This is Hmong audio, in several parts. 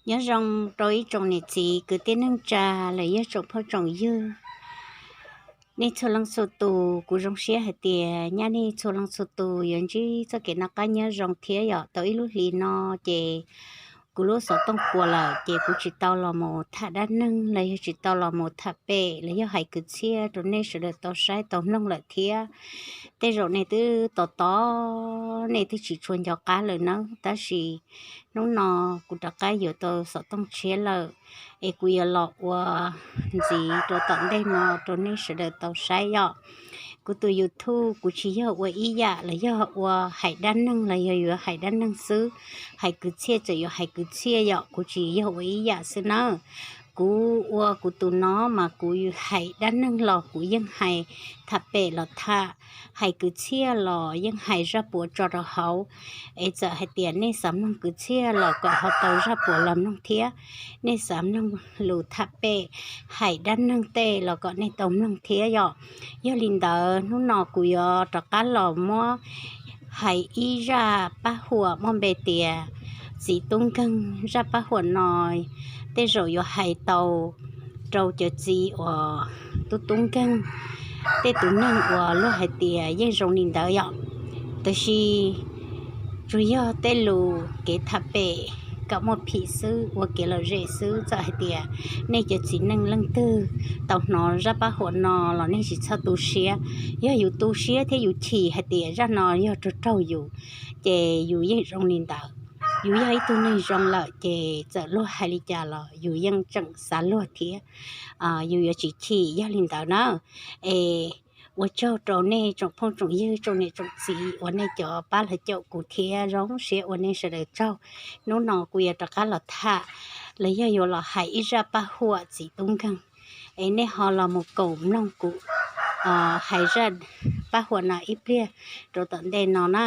Nyob zoo rau ib tsoom niam txiv kwv tij neej tsa los yog tsoom phooj tsoom ywg, nej txhua leej txhua tus. Kuv zoo siab hais tias nyab nej txhua leej txhua tus yuav ntsib txoj kev noj qab nyob zoo thiab yom. Tau ib lub hlis no ces kuv lub xov tooj puas lawm ces kuv tsis tau los mus tham dab neeg los yog tsis tau los mus tham pem los yog hais kwv txhiaj rau nej sawv daws tau saib tau mloog lawm thiab. Tej zaum nej twb tos tos, nej twb tsis tshua nco qab lawm nawb, tab sis hnub no kuv rov qab yuav tau xov tooj tshiab lawm, es kuv yuav los ua ntxiv rau tom ntej no rau nej sawv daws tau saib yom. Kuv tus YouTube kuv tsis yog ua ib yam los yog ua hais dab neeg los yog yuav hais dab neeg xwb, hais kwv txhiaj txawm yuav hais kwv txhiaj yom, kuv tsis yog ua ib yam xwb nawb. Kuv ua kuv tus no mas kuv hais dab neeg los kuv yeej hais, tham pem los tham, hais kwv txhiaj los yeej hais zaj puav tso rau hauv. Es txawm hais tias nej xav mloog kwv txhiaj los kom ho tau zaj puav los mloog thiab, nej xav mloog lus tham pem hais dab neeg tej los kom nej tau mloog thiab yom. Yog li ntawd hnub no kuv yuav rov qab los muab hais ib zaj pab huam muaj npe tias Txiv Tub Nkeeg. Zaj pab huam no tej zaum yuav hais tau rau cov txiv uas tub tub nkeeg, tej tus neeg uas luag hais tias yeej zoo li ntawd yom. Tab sis tsuas yog tej lus kev tham pem kom muaj phim xwb, ua kev lom zem xwb. Txawm hais tias nej cov txiv neej leej twg tau hnov zaj pab huam no los nej tsis txhob tu siab. Yog yus tu siab thiab yus chim hais tias zaj no yog raug raug yus, ces yus yeej zoo li ntawd. Yus yog ib tug neeg zoo lawm ces txawm luag hais li cas los yus yeej tseem xav luag thiab, yus yuav tsis chim. Yog li ntawd na, es ua tsaug rau nej tsoom phooj tsoom ywg tsoom niam tsoom txiv uas nej cov pab los caum kuv thiab, zoo siab ua nej sawv daws tsaug. Hnub no kuv yuav rov qab los tham los yog yuav los hais ib zaj pab huam Txiv Tub Nkeeg, es nej ho los mus koom mloog kuv hais zaj pab huam no ib pliag rau tom ntej no na.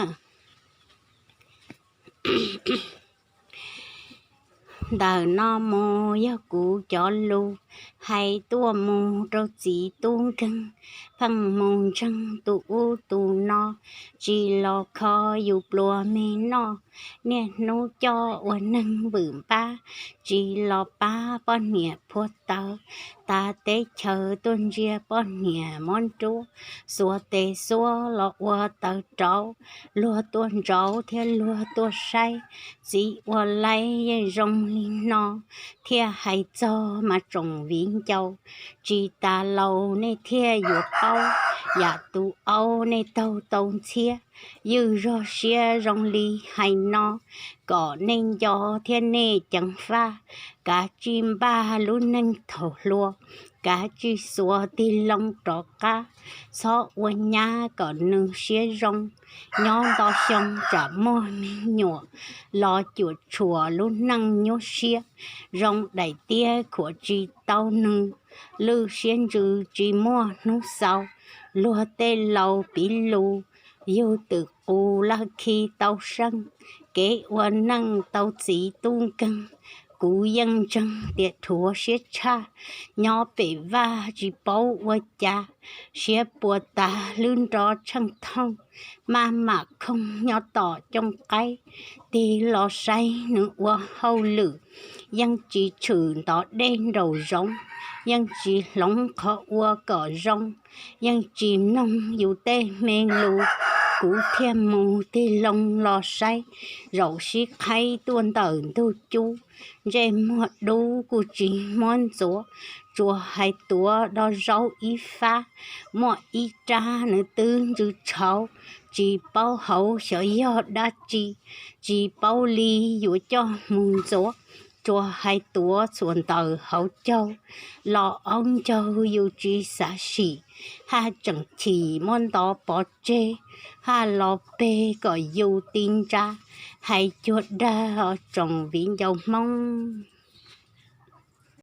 Ntawm no mus yog kuv cov lus hais tuaj mus rau Txiv Tub Nkeeg, pheej mus ntseeg tus ub tus no, tsis los kho yus pluas me noj, niaj hnub coj ua neeg vwm npab, tsis los pab poj niam phuav tawv, tas teb chaws tuaj ntsia poj niam muab nruab, xuas tes xuab los ua tawv rauv, luag tuaj ntsauv thiab luag tuaj saib, txiv ua laib yeej zoo li no, thiaj hais txog mas tsoom viv ncaus, tsis tas laus nej thiaj yuav paub, yam tus aub nej taug tau ntxhiab, ywj zog siab zoo li hais no, kom nej nco thiab nej ceev faj, kav tsij npaj lub neej thaum hluas, kav tsij xuas tig loo rov qab, txhob ua nyab kom nws siab zoo, nyob nto xyoo tsam muaj me nyuam, los cuam tshuam lub neej nyuaj siab, zoo daim tiab khuam tsis tau nws, lwj siab ntsws tsis muaj hnub xaus, luag tej laus piv lus, yug twm qus laj khi tau seej, kev ua neej tau Txiv Tub Nkeeg, kuv yeej ntseeg tias dhuav siab tshaj, nyob pem vaj tsis paub ua cas, siab puas tas lub nrov tsheej thooj, maj mam khooj nyob tom cooj qaib, tig los saib nws ua hauj lwm, yeej tsis tshwm ntov dej nraum zoov, yeej tsis hloov qhov ua kom zoo, yeej tsis mloog yus tej me lus, kuv thiaj mus tig loo los saib, zaum sib qhaib tuaj ntawm ntug cub, ntsej muag dub kuj tsis muab ntxuav, tsuas hais tuav do zaub ib fab, muaj ib rab nws twb ntsws tshauv, tsis paub hauv xyov yog dab tsi, tsis paub li yuav coj mus ntxuav, tsuas hais tuav txhuam ntawm hauv caug, los aub ncaug yus tsis xav sim, haj tseem chim muab ntov pov tseg, haj los peg kom yus ti ntsa, hais cuag dag os tsoom viv ncaus Hmoob.